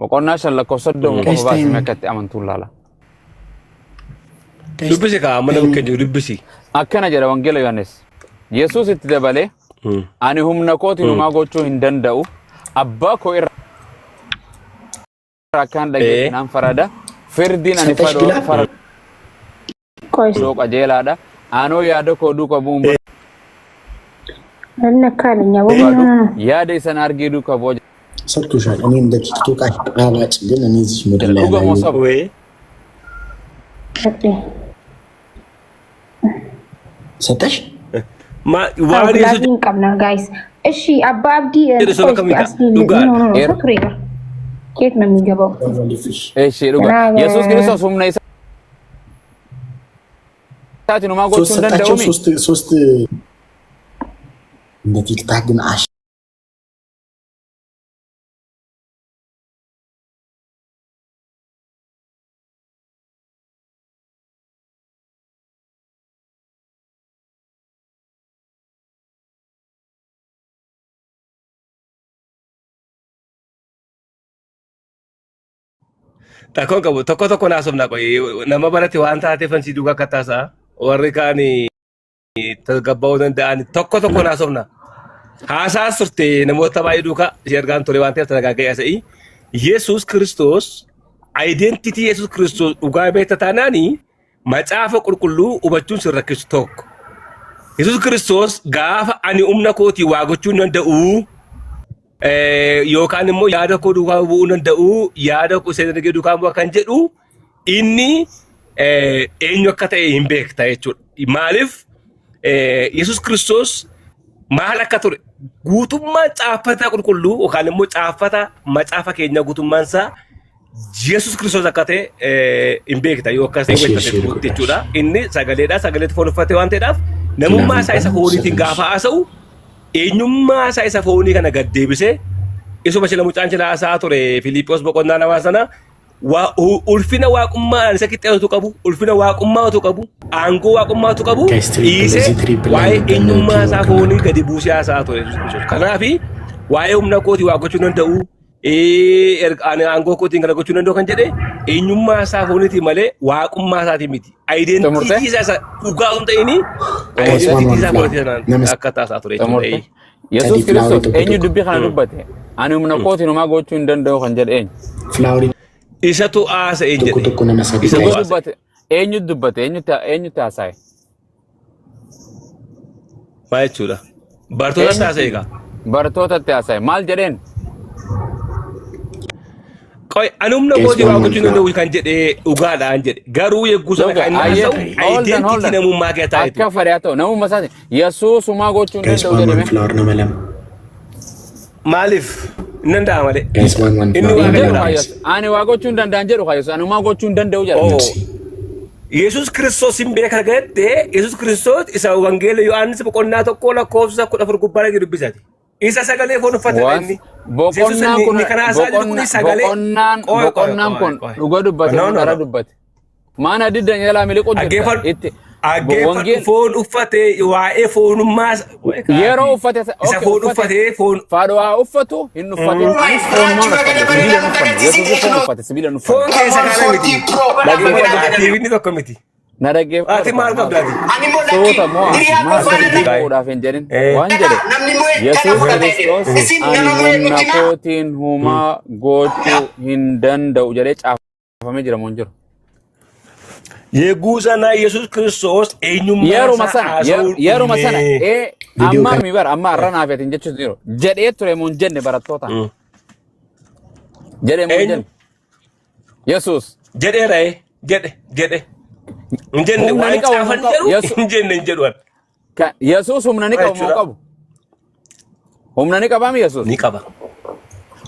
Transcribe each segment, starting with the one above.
Boqonnaa 5 lakkoofsa 30 qofa Guys, baasime time. akka itti amantuun laala. Guys, Dubbisi kaa amma nama time. keenya dubbisi. Akkana jedha Wangeela Yohaannis. Yesuus itti dabalee, ani humna kootiin homaa gochuu hin danda'u. Abbaa koo irraa akkaan dhageetti Ee. naan farada. Firdiin ani ሰጠሽ faradu ግላብ faradu ቆይ qajeelaadha. Anoo yaada koo duuka bu'uun አልነካልኛ barbaadu. Yaada isan argee duuka bu'a ሰጥቶሻል። እኔ እንደ ቲክቶክ አሽቃባጭ ግን እኔ እዚህ ምድር ላይ jedha. Dhuga moo አላየሁም። soba? Wee. ሰጠሽ Ma waan Yesuus ግላቢን ቀብና ጋይስ። እሺ አባ አብዲ jedhu soba ቆይ kamii ta'a? አስሊ ኖ Dhugaadha. ኖ ኖ ሰው ቱሬ ጋር ከየት ነው የሚገባው? Eshi dhuga. ገና Yesuus Kiristoos humna isaatiin homaa ሶስት gochuu hin ሰጣቸው። danda'uumi. ሶስት ሶስት እንደ ቲክታክ ግን አሽ Takkoon qabu tokko tokko naasofna qoyi nama barate waan taateef ansii duukaa akka taasaa warri kaan tasgabbaa'uu danda'an tokko tokko naasofna. Haasaa turte namoota baay'ee duukaa si argaan ture waan ta'eef taragaagee haasa'ii. Yesuus Kiristoos identity Yesuus Kiristoos dhugaa beekta taanaani macaafa qulqulluu hubachuun sin rakkisu tokko. Yesuus Kiristoos gaafa ani humna kootii waa gochuu hin danda'u yookaan immoo yaada koo duukaa bu'uu hin danda'u yaada koo isa dargee duukaa bu'a kan jedhu inni eenyu akka ta'e hin beekta jechuudha. Maaliif Yesuus Kiristoos maal akka ture guutummaan caaffata qulqulluu yookaan immoo caaffata macaafa keenyaa guutummaan isaa Yesuus Kiristoos akka ta'e hin beekta yoo akkas ta'e እሺ beekta እሺ ta'e ልጎዳሽ jechuudha. Inni sagaleedha sagaleetti foon uffate waan ta'eedhaaf namummaa ግላብ isaa isa እንኳን fooniitiin ሰጠሽ። gaafa haasa'u eenyummaa isaa isa foonii kana gad deebisee isuma sila mucaan sila haasa'aa ture Filiiphoos boqonnaa lamaa sana ulfina waaqummaa isa qixxeetu qabu ulfina waaqummaatu qabu aangoo waaqummaatu qabu ጋይስ ትሪፕል dhiisee እዚህ ትሪፕል ላይ waa'ee እንገናኝ። eenyummaa isaa ቲምወርክ foonii እናድርግ። gadi buusee haasa'aa ture. Kanaafi waa'ee humna kootii waa gochuu danda'u ani aangoo kootiin kana gochuu danda'u kan jedhe eenyummaa isaa fooniitiin malee waaqummaa isaatiin miti. Xumurte? Ayidentii isaa isa dhugaa osoo hin ta'in ጋይስ ዋን ayidentii ዋን isaa ፍላወር fooniitiin sanaan ነመ akka taasisaa ture jechuudha. Xumurte. Yesuus sadii ፍላወሪ Kiristoos tokko eenyu tokko dubbii kana dubbate? Ani humna kootiin homaa gochuu hin danda'u kan jedhe eenyu? ፍላወሪ Isatu haasa'e tokko jedhe. tokko nama sadii Isatu ጋይስ Dhuga haasa'e. dubbate. Eenyu dubbate? Eenyutti eenyutti haasa'e? Maal jechuudha? Bartootatti Eenyutti haasa'e egaa. Bartootatti haasa'e. Maal jedheen? Qoy ani humna ጋይስ kootiin ዋን waa ዋን gochuu hin ፍላወር danda'u kan jedhe dhugaadhaan jedhe. Garuu yegguu sana Dhuga kan inni ayyee haasa'u hold on hold ayidentii on. namummaa kee taa'itu. Akka fedhe haa ta'u namummaa isaatiin Yesuus homaa gochuu hin ጋይስ danda'u ዋን ዋን jedhame. ፍላወር nama lama Maaliif? Hin danda'a malee. ጋይስ ዋን ዋን Inni ፍላወር Hin nama jedhu lama waaqayyoodha. haa ጋይስ Yesuus. Ani waa gochuu hin danda'an jedhu haa Yesuus. Ani homaa gochuu hin danda'u jedha. Oo. ነፍሴ Yesuus Kiristoos hin beeka gette Yesuus Kiristoos isa Wangeela Yohaannis boqonnaa 1 lakkoofsa 14 gubbaa irratti dubbisati. Isa sagalee foon uffatedha Waan inni. Yesuus boqonnaan inni kun inni kana haasa'aa jiru kun boqonna sagalee boqonnaan qoy qoy boqonnaan qoy kun qoy. dhuga dubbate No moo no dhara no. dubbate? Maana diddan jalaa miliquu jirta Dhaggeeffadhu itti dhaggeeffadhu wangeel foon uffate waa'ee foonummaa yeroo uffate isa okay foon uffate uffatee foon faadhu haa uffatu hin uffatin anis foonumaan uffadhe sibiila hin uffanne Yesuus foon uffate sibiila hin foon uffanne keessa kana miti. dhaggeeffadhu Dhaggeeffadhu ati inni tokko miti. na Ati dhaggeeffadhu maal maal qabda ati? suuta moo maal sirrii mo'uudhaaf hin jedhin waan jedhe Yesuus Kiristoos ani humna kootiin humaa gochuu hin danda'u jedhee caafamee jira moo hin jiru? Yegguu sana Yesuus Kiristoos eenyummaa Yeruma isaa sana haasa'uun yeruma sana dhumee. ee ቪዲዮ amma mi bara amma har'a naaf atin jechuun jiru jedhee ture moo hin jenne barattootaan jedhee moo hin Eenyu jenne Yesuus jedheera ee jedhe jedhe hin jenne humna ni waan qabu moo caafan hin qabu jedhu Yesu hin jenne hin jedhu Yesuus humna ni Maal qabu moo hin jechuudha? qabu humna ni qabaami Yesuus Ni qaba.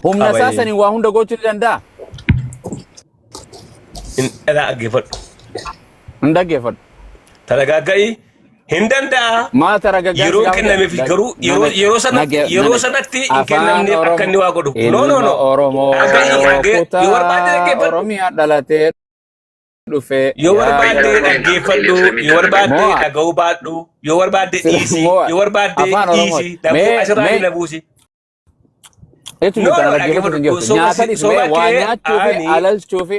humna Qaba isaa ee. saniin waa hunda gochuu ni danda'a Hin dhalaa dhaggeeffadhu. hin dhaggeeffadhu Taragaagga'i hin danda'a. Maal taragaggaa si Yeroon gaafa kennameef garuu yeroo yeroo sanatti yeroo sanatti hin afaan kennamneef akka inni Oromoo waa godhu. No no ilma no. Oromoo Dhaga'i dhagge yoo barbaadde kutaa dhaggeeffadhu. Oromiyaa dhalatee dhufe Yoo yaa barbaadde dhaggeeffadhu. Yoo barbaadde Mo'a dhaga'uu baadhu. Yoo barbaadde sila dhiisi. mo'a Yoo barbaadde afaan Oromoo dhiisi. Dhabuu mee asirraa mee na buusi. Jechuun No, jirta no, na dhaggeeffatu hin dhaggeeffadhu. jirtu. Soba Nyaata si dhiismee soba waa kee nyaachuu fi ani alalchuu fi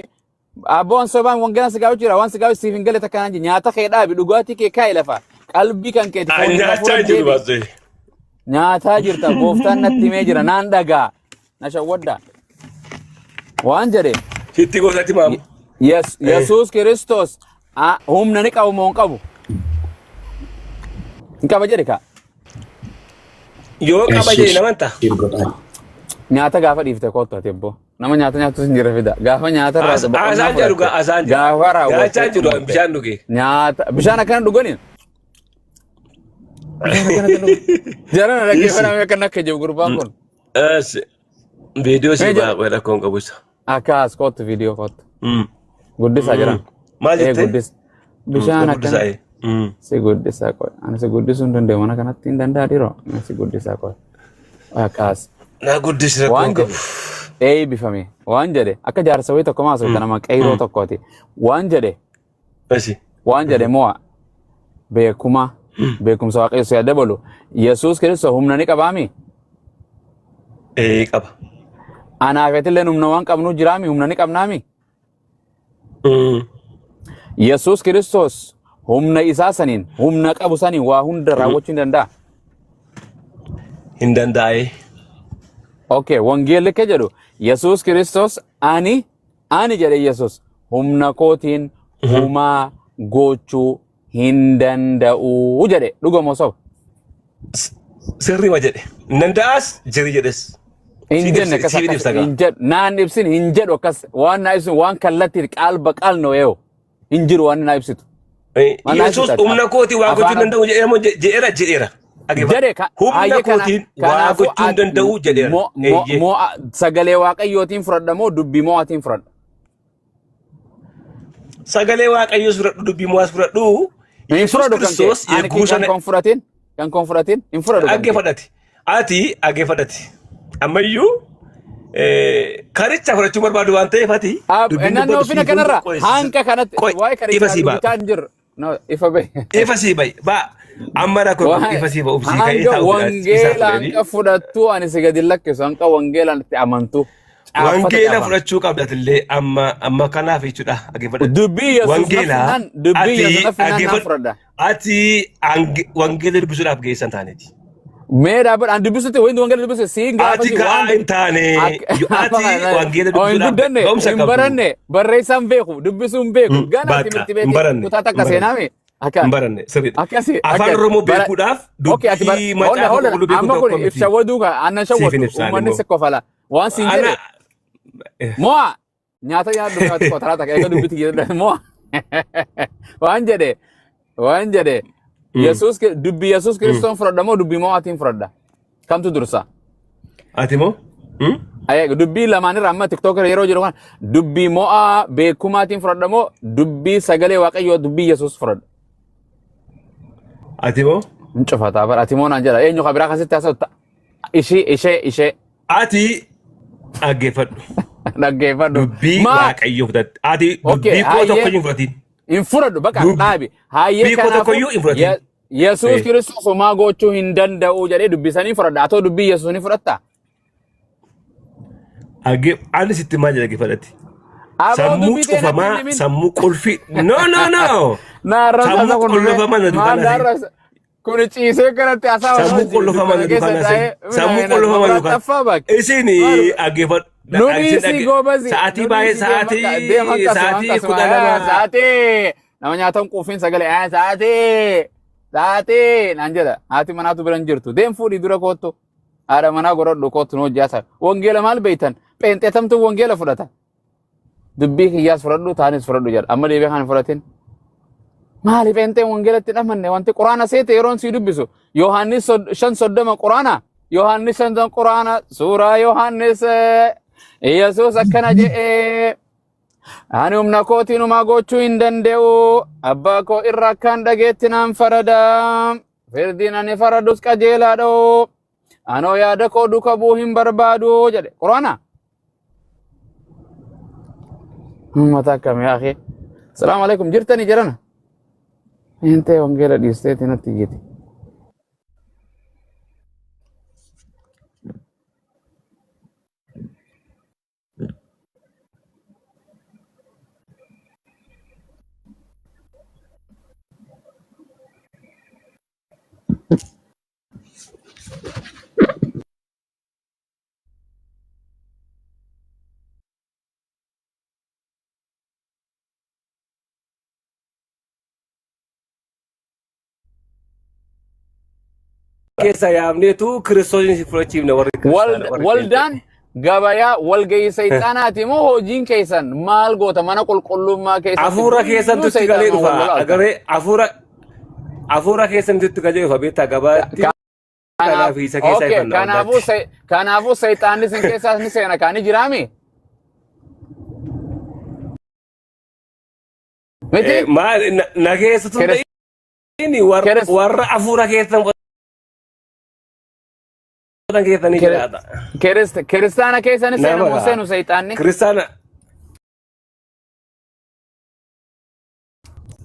abboon sobaan wangeela si gaafachuu jira waan si gaafachuu siif hin galle takka naan jedhe nyaata kee dhaabi dhugaatii kee kaa'i lafa qalbii kan keeti Ani fooniif nyaachaa hafuura hin jiru deebi. baasee. Nyaataa jirta gooftaan natti himee jira naan dhagaa na shawwadda waan jedhe Sitti gooftaatti maamu. Yes, Yesuus Kiristoos humna ni qabu moo hin qabu? Hin qaba jedhe kaa. Yoo qaba jedhe naman ta'a. Nyaata gaafa dhiifte kottu ati ebboo. Nama nyaata nyaatu hin jirre fida. Gaafa nyaata irraa boqonnaa Asaan jedhu fudhatte. asaan jedhu. Gaafa Nyaachaa raawwattee jiru xumurte. bishaan dhuge. Nyaata bishaan akkana dhuganii? Bishaan akkana dhugan. Jara na dhaggeeffannaa akkana akka jiru gurbaan kun. Viidiyoo si Mee jedhu. ba'a rakkoon qabu isa. Akkas kottu viidiyoo kottu. Guddisaa jira. Maal Ee jettee? guddisa. Bishaan Guddisaa. akkana. Si guddisaa qoy. Ani si guddisuu hin danda'u mana kanatti hin danda'a dhiiroo. Ani si guddisaa qoy. Akkas. Na guddisi rakkoon Waan qabu. jedhe eebbifame. Waan jedhe akka jaarsa wayii tokko maasoo nama qeyroo tokkooti. Waan jedhe Asi. waan jedhe mo'a beekuma beekumsa waaqayyo si dabalu. Yesuus Kiristoos humna ni qabaami. Ee qaba. Anaaf atillee humna waan qabnu jiraami humna ni qabnaami. Yesuus Kiristoos humna isaa saniin humna qabu saniin waa hunda raawwachuu hin danda'a. Hin danda'ee. Okay, wangeelli akka jedhu Yesuus Kiristoos ani ani jedhe Yesuus humna kootiin humaa gochuu hin danda'u jedhe dhuguma moo soba? Sirriima jedhe. Hin danda'as jiri jedhes. Hin Siif jenne ibsa akkas siif akkas ibsa gaa. hin jedhu naan ibsin hin jedhu akkas waan naa ibsin waan kallattiin qalba qalno yoo hin jiru waan naa ibsitu. Maal naa Yesuus ibsita? humna kootiin waa gochuu hin Afaan danda'u jedheera moo jedheera jedheera. Dhaggeeffadhu. jedhe Humna hayyee kana kootiin waa kanaafuu gochuu hin danda'u jedheera. moo moo Eeyyee. moo sagalee waaqayyootiin fudhadha moo dubbii moo'atiin fudhadha? Sagalee waaqayyoos fudhadhu dubbii mo'aas fudhadhu. Hin Yesuus fudhadhu kan kee. Kiristoos Ani eeguu kan sana kon fudhatin kan kon fudhatin hin fudhadhu kan kee. dhaggeeffadhati. Ati dhaggeeffadhati. Ammayyuu karicha fudhachuu barbaadu waan ta'eef ati dubbiin Naannoo dubbatu fina siif kanarra qoy hanqa kanatti qoy waa'ee ifa karichaa sii ba'a. dubbataa hin jirru. No, ifa bahe. Ifa sii ba'i. Ba'a. Amma rakkoo qabu Waa'ee ifa sii ba'uuf sii ka'ee hanga taa'u wangeela fudhanii. hanqa fudhattu ani si gadi lakkisu hanqa wangeelaan itti amantu caaffata Wangeela caafame. fudhachuu qabdatillee amma amma kanaaf jechuudha dhaggeeffadhu. Dubbii Yesuus na Wangeela finnaan dubbii ati Yesuus na finnaan naan dhaggeeffadhu. fudhadha. Ati wangeela dubbisuudhaaf geessan taaneeti. Mee dhaabbadha ani dubbisutti wanti wangeela dubbisu siin Ati gaafasi ga'aa waan hin taane ati wangeela Oh, hin dubbisuudhaaf guddanne ga'umsa hin qabdu. baranne barreessaan beeku dubbisuu hin beeku gana Bakka timirti hin beetii baranne kutaa hin takka baranne seenaame akka hin baranne sirriidha. akkasi Afaan akkas Oromoo bara beekuudhaaf okay ati bara dubbii holla macaafa holla qulqulluu beekuu amma kun tokko miti. ibsa waduu ka annan Siif hin shawwaddu ibsaan uummanni immoo. si kofala waan siin Ana jedhe mo'a nyaata nyaadhu nyaata qotaraa takka eega dubbiti jedhe mo'a waan jedhe waan jedhe Yesuus dubbii Yesuus Kiristoon fudhadha moo dubbii mo'aatiin fudhadha kamtu dursa? Ati moo? Ayee dubbii lamaan irra amma tiktookii yeroo jiru kana dubbii mo'aa beekumaatiin fudhadha moo dubbii sagalee waaqayyoo dubbii Yesuus fudhadha? Ati moo? Hin cufataa bara ati moo naan jedha eenyu kan biraa akkasitti haasa'u ishii ishee ishee Ati dhaggeeffadhu. dhaggeeffadhu. Dubbii Maa waaqayyoo fudhadhu. Ati okay dubbii koo tokko hayyee hin fudhatin. hin fudhadhu bakka dhaabi hayyee Dubbii koo kanaafuu tokkoyyuu hin fudhatin. Yesuus Kiristoos homaa gochuu hin danda'u jedhee dubbisanii fudhadha atoo dubbii Yesuus ni fudhatta. Ani sitti maal jedha dhaggeeffadhati. Aboo Sammuu dubbii tee natti hin cufamaa, himin. sammuu qulfii. No, no, no. Na arrabsa Sammuu kun dhufee qulfamaa na maal duukaa na na arrabsa kun ciisee kanatti hasaa Sammuu osoo qulfamaa dukkana na keessa duukaa na taa'ee Sammuu qulfamaa na duukaa. xaffaa bakke. Isin Maal dhaggeeffadhu. nu dhiisii goobazi Sa'aatii nu baay'ee dhiisii deema sa'aatii deema akkasuma sa'aatii akkasuma 12. sa'aatii nama nyaatan quufiin sagalee sa'aatii sa'aatii naan jedha haati manaatu bira hin jirtu deem fuudhii dura koottu haadha manaa godhadhu koottu nu hojjaasa wangeela maal beeytan pheenxeetamtu wangeela fudhata dubbii kiyyaas fudhadhu taanis fudhadhu jedha amma deebi'ee kan hin fudhatin. Maali pheenxeen wangeelatti hin amanne wanti quraana seete yeroon sii dubbisu Yohaannis 5:30 quraana Yohaannis 5 quraana suuraa Yohaannis Yesuus akkana jedhee ani humna kootiin homaa gochuu hin danda'u abbaa koo irra akkaan dhageetti naan farada firdiin ani faradus qajeelaadha anoo yaada koo duuka bu'uu hin barbaadu jedhe quraana. Uummata akkamii akhi. Salaamu alaikum jirtanii jirana. Intee wangeela dhiisteeti natti iyyite. keessaa yaamneetu Kiristoosiin si fudhachiifna warri kiristaana warri qeenxee. Waldaan gabayaa walgahii seexanaati moo hojiin keessan maal goota mana qulqullummaa keessatti Hafuura guyyuu keessantu itti galee seexanuma dhufa. wal lolaa ooltan. Agaree hafuura hafuura keessantu itti galee dhufa beektaa gabaatti Kanaaf kanaaf isa keessaa okay, ifanna kanaafuu waldaatti. kanaafuu seexanni isin keessaas ni seena kaani jiraami miti Maal na keessatu hin Kiris ta'in kiris warra hafuura keessan fudhatan keessanii jiraata. Kiristaana keessa ni seena Nama moo gaa seenu seexanni? kiristaana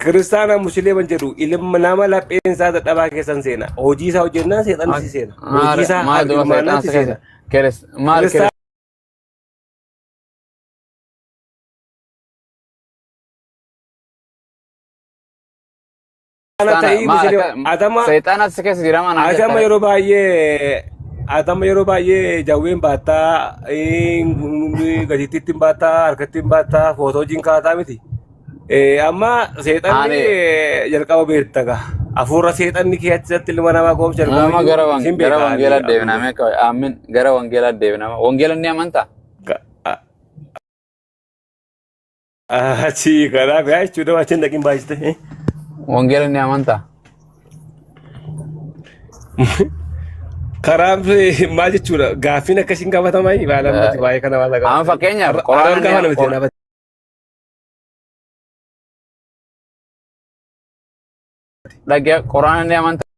kiristaana musliima jedhu ilma nama lapheen isaa dadhabaa keessan seena. Hojii isaa hojjennaan seexanni si seena. Hojii isaa Maal duuba argilmaannaan seexana si si keessa? seena. Kiris maal Kiristaana kiristaana ta'ii maal musliima akka adama seexana si keessa jira maa naan adama jettare? yeroo baay'ee adama yeroo baay'ee jawween baattaa gatiittiitti hin baattaa harkatti hin baattaa footoo wajjin kaataa miti. Amma seexanni Ani jalqaba beekta gaa. Hafuura seexanni keessatti ilma namaa goomsa Nama jalqaba gara iyyuu sin gara beeka ani wangeelaa deebinaa abduu. mee qabe aamin gara wangeelaa deebinaa wangeela ni amantaa? Achi kanaaf yaa jechuudha achi hin dhaqin baay'iste. Wangeela ni amantaa? Karaan maal jechuudha gaaffiin akkasiin gaafatamaa baala miti baay'ee kana waan Amma gaafatame. fakkeenyaaf Har'a qoraana ni gaafa namatti naafate. dhagee qoraana ni amantaa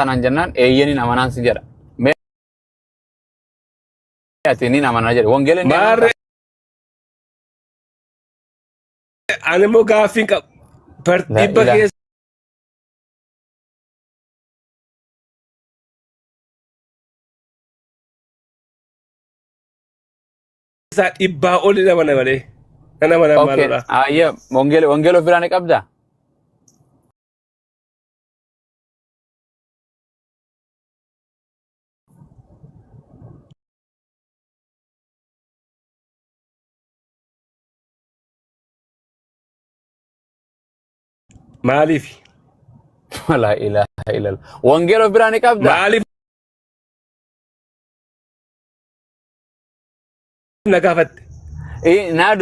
naan jennaan eeyyaniin amanaan si jedha. Mee ati niin amanaa jedhe wangeela ni amantaa? Maarree ani immoo gaaffiin qabu. La Dhibba ilaha. Keessaa dhibbaa oli nama malee. Nan amana Okay, maalodha. ayya wangeela wangeela of biraa ni qabdaa? Maaliif? La ilaha illallah. Wangeela of biraa ni qabdaa? Maaliif na gaafatte? Naa